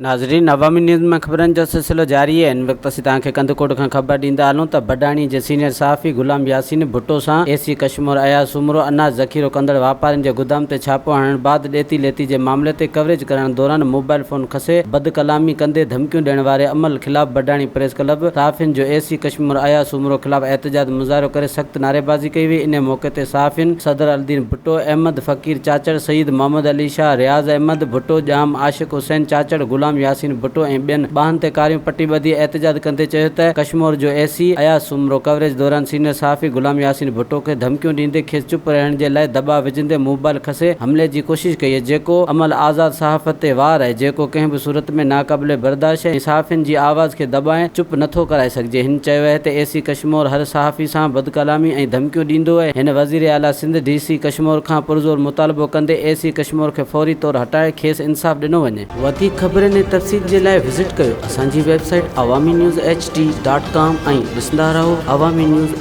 ناظرين عوامي نيوز ۾ خبرن جو سلسلو جاري آهي ان وقت اسين توهان کي ڪنڌڪوٽ کان خبر ڏيندا هلون ته بڊاڻي جي سينيئر صحافي غلام ياسين ڀٽو سان اي سي ڪشمور اياز سومرو اناج ذخيرو ڪندڙ واپارين جي گدام تي ڇاپو هڻڻ بعد ڏيتي ليتي جي معاملي تي ڪوريج ڪرڻ دوران موبائل فون کسي بدڪلامي ڪندي ڌمڪيون ڏيڻ واري عمل خلاف بڊاڻي پريس ڪلب صحافين جو اي سي ڪشمور اياز سومرو خلاف احتجاج مظاهرو ڪري سخت نعريبازي ڪئي وئي انهي موقعي تي صحافين صدر الدين ڀٽو، احمد فقير چاچڙ، سيد محمد علي شاهه، رياض احمد ڀٽو، ڄام عاشق حسين چاچڙ، غلام ياسين ڀٽو ۽ ٻين ٻانهن تي ڪاريون پٽي ٻڌي احتجاج ڪندي چيو ته ڪشمور جو اي سي اياز سومرو ڪوريج دوران سينيئر صحافي غلام ياسين ڀٽو کي ڌمڪيون ڏيندي کيس چپ رهڻ جي لاء دٻاء وجهندي موبائل کسي حملي جي ڪوشش ڪئي جيڪو عمل آزاد صحافت تي وار آهي جيڪو ڪنهن به صورت ۾ ناقابل برداشت ۽ صحافين جي آواز کي دٻائي چپ نٿو ڪرائي سگهجي هن چيو آهي ته اي سي ڪشمور هر صحافي سان بدڪلامي ۽ ڌمڪيون ڏيندو آهي هن وزير اعليٰ سنڌ ڊي سي ڪشمور کان پرزور مطالبو ڪندي اي سي ڪشمور کي فوري طور هٽائي کيس انصاف ڏنو وڃي. وڌيڪ خبرن ۽ تفصيل جي لاء وزٽ ڪيو اسان جي website Awami news H D dot com ۽ ڏسندا رهو عوامي نيوز.